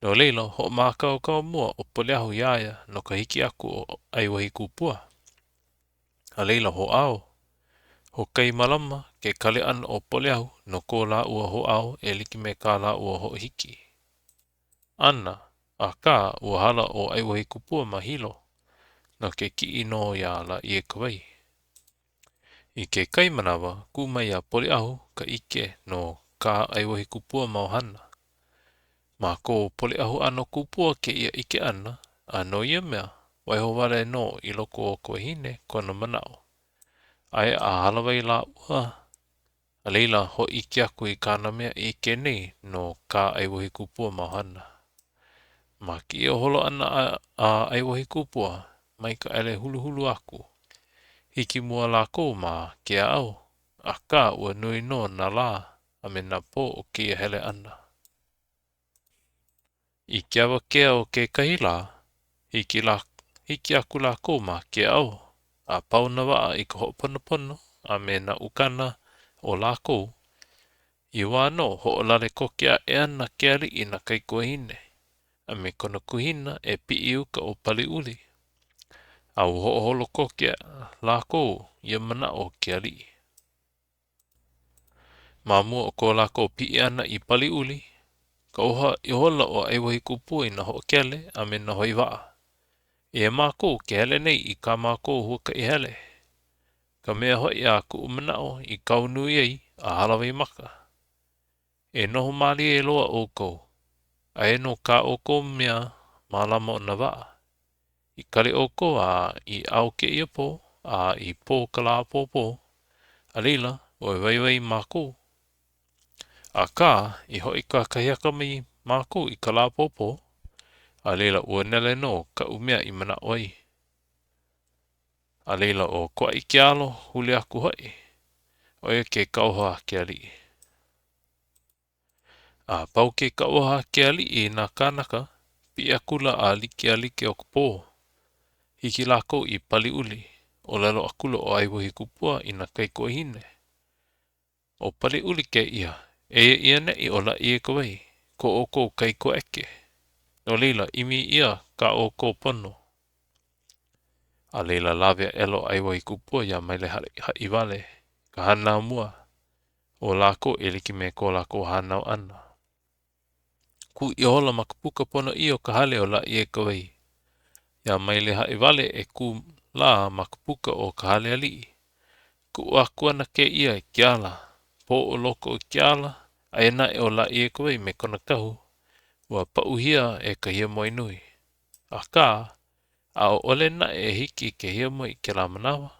No laila, hoʻomākaukau mua ʻo Poliahu iā ia no ka hiki aku o ʻAiwahīkupua. A laila hoʻāo. ʻO Kaimalama ke kali ʻana o Poliahu no ko lāua hoʻāo e like me kā lāua hoʻohiki ʻana, akā, ua hala ʻo ʻAiwahīkupua ma Hilo no ke kiʻi nō iā Lāʻieikawai. I kekahi manawa, kū mai iā Poliʻahu ka ʻike no kā ʻAiwahīkupua mau hana. Ma ko Poliʻahu ʻano kupua kēia ʻike ʻana, a no ia mea, waiho wale nō i loko o ka wahine kona manaʻo. Aia a hālāwai lāua, a laila hōʻike aku i kāna mea i ʻike nei no kā ʻAiwahīkupua mau hana. Ma kēia holo ʻana a ʻAiwahīkupua mai ka ʻele huluhulu aku, hiki mua lākou ma Keaʻau, akā ua nui nō nā lā a me nā pō o kēia hele ʻana. I ke awakea o kekahi lā, hiki lā, hiki aku lākou ma Keaʻau, a pau nā waʻa i ka hoʻoponopono a me nā ukana o lākou. Ia wā nō, hoʻolale koke aʻe ana ke aliʻi i nā kaikuahine a me kona kuhina e piʻi i uka o Paliuli, a ua hoʻoholo koke lākou ia manaʻo o ke aliʻi. Ma mua o ko lākou piʻi ʻana i Paliuli, kauoha ihola ʻo ʻAiwahīkupua i nā hoʻokele a me nā hoe waʻa. Eia mākou ke hele nei i kā mākou huakaʻi hele, ka mea hoʻi a kuʻu manaʻo i kau nui ai a hala waimaka. E noho mālie loa ʻoukou, aia nō kā ʻoukou mea mālama o nā waʻa. I kali ʻoukou a i ao kēia pō, a i pō ka lā ʻapōpō, a laila, ua waiwai mākou. Akā, i hoʻi kakahiaka mai mākou i ka lā ʻapōpō, a laila, ua nele nō kaʻu mea i manaʻo ai. A laila, ʻo Koaʻikealo, huli aku hoʻi, ʻo ia ke kauoha a ke aliʻi. A pau ke kauoha a ke aliʻi i nā kānaka, piʻi akula a like a like o ka pō. Hiki lākou i Paliuli, ʻōlelo akula ʻo ʻAiwahīkupua i nā kaikuahine. ʻO Paliuli kēia, eia i ʻaneʻi ʻo Lāʻieikawai, ko ʻoukou kaikuaʻeke. No laila, ʻimi ʻia kā ʻoukou pono. A laila, lawe aʻela ʻo ʻAiwahīkupua iā Maile Haʻiwale, ka hānau mua, o lākou e like me ko lākou hānau ʻana. Kū ihola ma ka puka ponoʻī o ka hale o Lāʻieikawai. Iā Maile Haʻiwale e kū lā ma ka puka o ka hale aliʻi. Kuʻu aku ana kēia i ke ala, pō o loko i ke ala, aia naʻe ʻo Lāʻieikawai me kona kahu, ua paʻuhia e ka hiamoe nui. Akā, ʻaʻole naʻe e hiki ke hiamoe i kēlā manawa,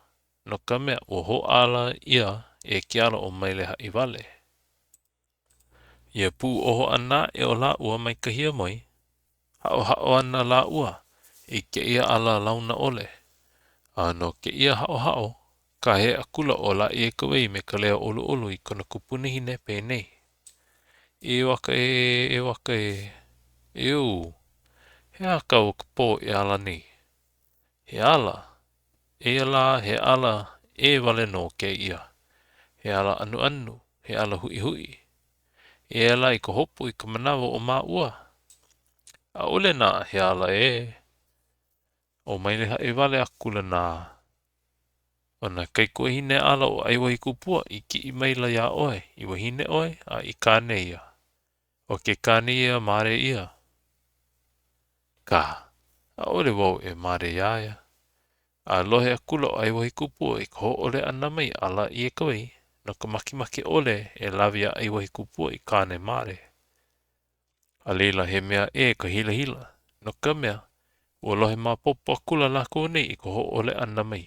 no ka mea, ua hoʻāla ʻia e ke ala o Maile Haʻiwale. Ia pūʻoho ʻana aʻe o lāua mai ka hiamoe, haʻohaʻo ana lāua i kēia ala launa ʻole. A no kēia haʻohaʻo, kāhea akula ʻo Lāʻieikawai me ka leo ʻoluʻolu i kona kupunahine penei, E waka ē, e waka ē, Eō, he aha kau o ka pō e ala nei? He ala, eia lā he ala ʻē wale nō kēia, he ala anuanu, he ala huʻihuʻi. Eia lā i ka hopu i ka manawa o māua. ʻAʻole nā he ala ʻē. ʻO Maile Haʻiwale akula nā o nā kaikuahine ala o ʻAiwahīkupua i kiʻi maila iā ʻoe, i wahine ʻoe a i kāne ia. ʻO ke kāne ia mare ʻia. Kā! ʻAʻole wau e mare iā ia. A lohe akula ʻo ʻAiwahīkupua i ka hōʻole ʻana mai a Lāʻieikawai no ka makemake ʻole e lawe iā ʻAiwahīkupua i kāne mare. A laila he mea ʻē ka hilahila, no ka mea, ua lohe maopopo akula lākou nei i ka hōʻole ʻana mai.